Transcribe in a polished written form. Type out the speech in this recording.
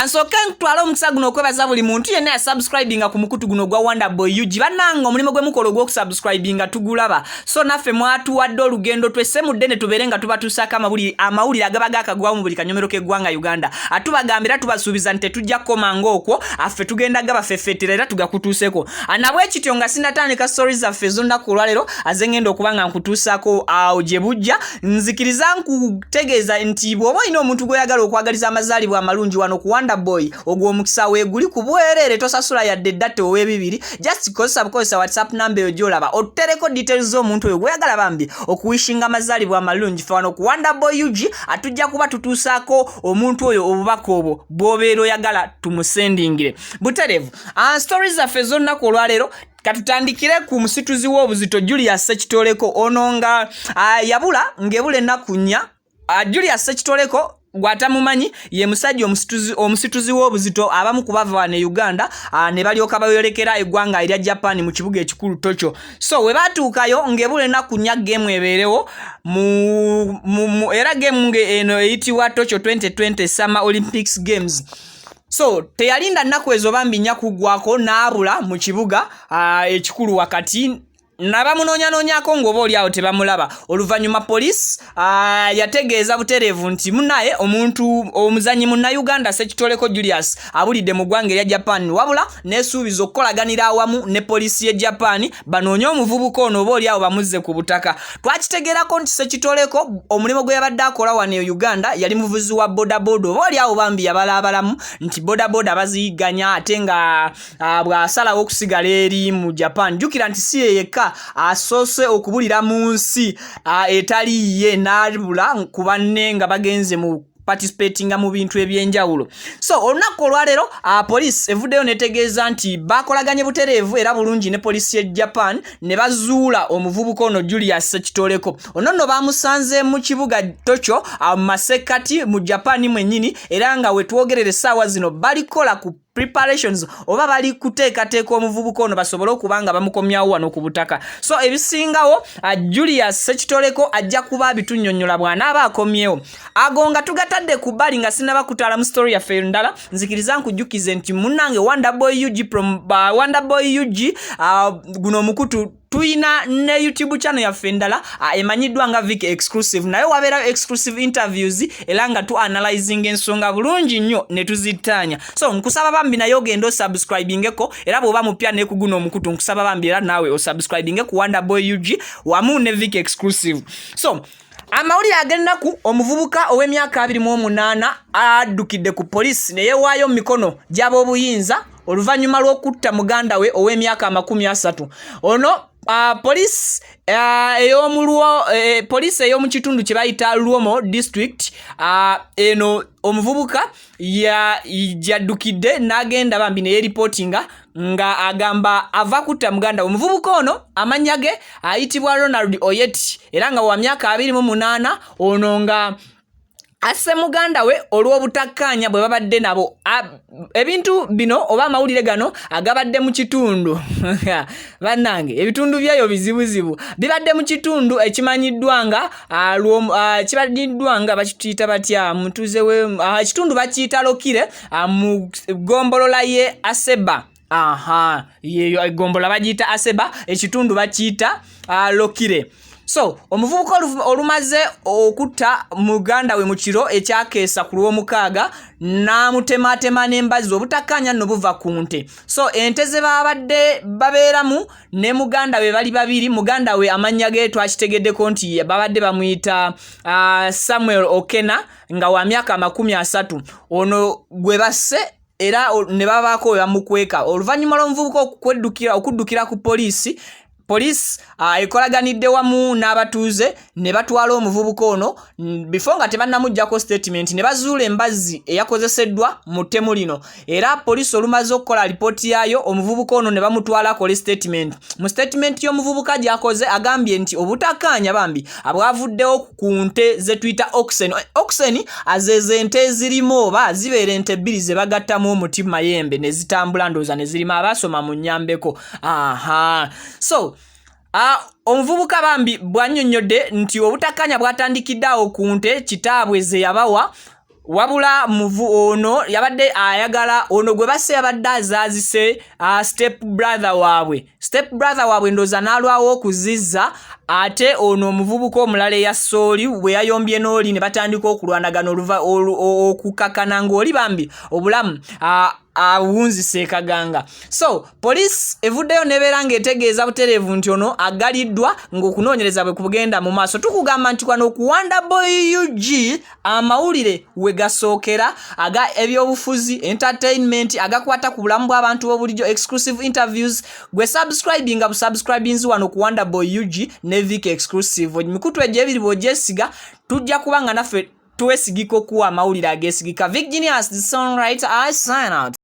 Kansooke ntwale omukisa guno okwebaza buli muntu yenna yasubscribinga ku mukutu guno ogwa Wonder Boy UG. Bannange, omulimu gwe mukola ogw'okusubscribinga tugulaba, so naffe mwatuwadde olugendo twesemudde ne tubeere nga tubatuusaako amawulire agaba gakagwawo mu buli kanyomero k'eggwanga Uganda. Atubagambira, tubasuubiza nti tetujja kukoma ng'okwo, affe tugenda gabafeffetera era tugakutuuseko. Nabwe kityo, nga sinatandika stories zaffe ez'olunaku olwaleero aze ngenda okuba nga nkutuusaako awo gye bujja, nzikiriza nkutegeeza nti bw'oba olina omuntu gw'oyagala okwagaliza amazaalibwa amalungi wano ku Wonder Boy, ogwo omukisa weeguli ku bwereere, tosasula yadde data ow'ebibiri. Just kozesa bukozesa WhatsApp namba eyo gy'olaba, otutereko details z'omuntu oyo gw'oyagala bambi okuwishinga amazaalibwa amalungi. Fe wano ku Wonder Boy UG atujja kuba tutuusaako omuntu oyo obubaka obwo bw'obeera oyagala tumusendingire butereevu. Stories zaffe ez'olunaku olwaleero, katutandikire ku musituzi w'obuzito Julius Sekitoleko. Ono nga yabula ng'ebula ennaku 4. Julius Sekitoleko gwatamumanyi ye musajja omusituzi w'obuzito, abamu ku bava wano e Uganda ne balyoka bayolekera eggwanga erya Japan mu kibuga ekikulu Tokyo. So we batuukayo ng'ebula ennaku 4 game ebeerewo era game eno eyitibwa Tokyo 2020 Summer Olympics Games. So teyalinda nnaku ezo bambi nnya kuggwako n'abula mu kibuga ekikulu wakati, nabamunoonyanoonyako ng'oba oli awo tebamulaba. Oluvannyuma poliisi yategeeza butereevu nti munaye omuntu omuzanyi Munnayuganda Sekitoleko Julius abulidde mu ggwanga erya Japan, wabula neesuubiza okukolaganira awamu ne poliisi y'e Japan banoonye omuvubuka ono, oba oli awo bamuzze ku butaka. Twakitegeerako nti Sekitoleko omulimu gwe yabadde akola wano e Uganda yali muvuzi wa bodaboda. Oba oli awo bambi yabalaabalamu nti bodaboda baziyigganya, ate nga bw'asalawo okusigala eri mu Japan. Jjukira nti si ye yekka asoose okubulira mu nsi etali ye n'abula ku banne nga bagenze mu participatinga mu bintu ebyenjawulo. So olunaku olwaleero poliisi evuddeyo netegeeza nti bakolaganye butereevu era bulungi ne poliisi ye Japan ne bazuula omuvubuka ono Julius Sekitoleko. Ono nno bamusanze mu kibuga Tokyo, mu masekkati mu Japan mwennyini, era nga wetwogerera essaawa zino balikola ku preparations oba bali kuteekateeka omuvubuka ono basobole okuba nga bamukomyawo wano ku butaka. So ebisingawo, Julius Sekitoleko ajja kuba abitunnyonnyola bw'anaaba akomyewo. Ago nga tugatadde ku bbali, nga sinaba kutaala mu story yaffe endala, nzikiriza nkujjukize nti munnange Wonderboy UG from Wonderboy UG, guno omukutu tuyina ne YouTube channel yaffe endala emanyiddwa nga Vic Exclusive. Naye wabeerayo exclusive interviews era nga tu analyzing ensonga bulungi nnyo ne tuzittaanya. So nkusaba bambi naye ogenda osubscribingeko, era bw'oba mupya ne ku guno omukutu, nkusaba bambi era naawe osubscribinge ku Wonderboy UG wamu ne Vic Exclusive. So amawulire ag'ennaku, omuvubuka ow'emyaka 28 addukidde ku poliisi ne yeewaayo mu mikono gy'ab'obuyinza oluvannyuma lw'okutta muganda we ow'emyaka 30. Ono poliisi ey'omulwo poliisi ey'omu kitundu kye bayita Luomo District, eno omuvubuka yaddukidde n'agenda bambi ne yeeripootinga nga agamba ava kutta muganda we. Omuvubuka ono amannya ge ayitibwa Ronald Oyeti era nga wa myaka 28. Ono nga asse muganda we olw'obutakkaanya bwe babadde nabo. Ebintu bino oba amawulire gano agabadde mu kitundu, bannange, ebitundu byeyo bizibuzibu, bibadde mu kitundu ekimanyiddwa nga kimanyiddwa nga bakiyita batya, mutuuze we ekitundu bakiyita Lokire, mu ggombolola ye Aseba. Aha, yeyo eggombolola bagiyita Aseba, ekitundu bakiyita Lokire. So omuvubuka olumaze okutta muganda we mu kiro ekyakeesa ku Lwomukaaga n'amutematema n'embazzi, obutakkaanya nno buva ku nte. So ente ze babadde babeeramu ne muganda we bali babiri. Muganda we amannya ge twakitegeddeko nti babadde bamuyita Samuel Okena nga wa myaka 30. Ono gwe basse era ne babaako we bamukweka. Oluvannyuma lw'omuvubuka okuddukira ku poliisi, poliisi ekolaganidde wamu n'abatuuze ne batwala omuvubuka ono. Before nga tebannamuggyako statement, ne bazuula embazzi eyakozeseddwa mu ttemu lino. Era poliisi olumaze okukola lipooti yaayo, omuvubuka ono ne bamutwala akole statement. Mu statement y'omuvubuka gy'akoze, agambye nti obutakkaanya bambi abwavuddewo ku nte ze tuyita oxen. Oxen azeezo ente ezirimu oba zibeera ente bbiri ze bagattamu omuti mayembe ne zitambula, ndowooza ne zirima. Abaasoma mu nnyambeko. Aha, so omuvubuka bambi bw'annyonnyodde nti obutakkaanya bwatandikidde awo ku nte kitaabwe ze yabawa. Wabula muvu ono yabadde ayagala ono gwe basse yabadde azaazise step brother waabwe, step brother waabwe ndooza n'alwawo okuzizza. Ate ono omuvubuka omulala eyasse oli bwe yayombye n'oli ne batandika okulwanagana okukakana ng'oli bambi obulamu awunzise ekaganga. So poliisi evuddeyo nebeera ng'etegeeza butereevu nti ono agaliddwa ng'okunoonyereza bwe kugenda mu maaso. Tukugamba nti kwano ku Wonder Boy UG amawulire we gasookera aga ebyobufuzi, entertainment, agakwata ku bulamu bw'abantu b'obulijjo, exclusive interviews. Gwe subscribinga busubscribinzi wano ku Wonder Boy UG ne Vic Exclusive. Emikutu egyo ebiri bw'ogyesiga, tujja kuba nga naffe twesigika okuwa amawulire ageesigika. Vic Genius, the songwriter, I sign out.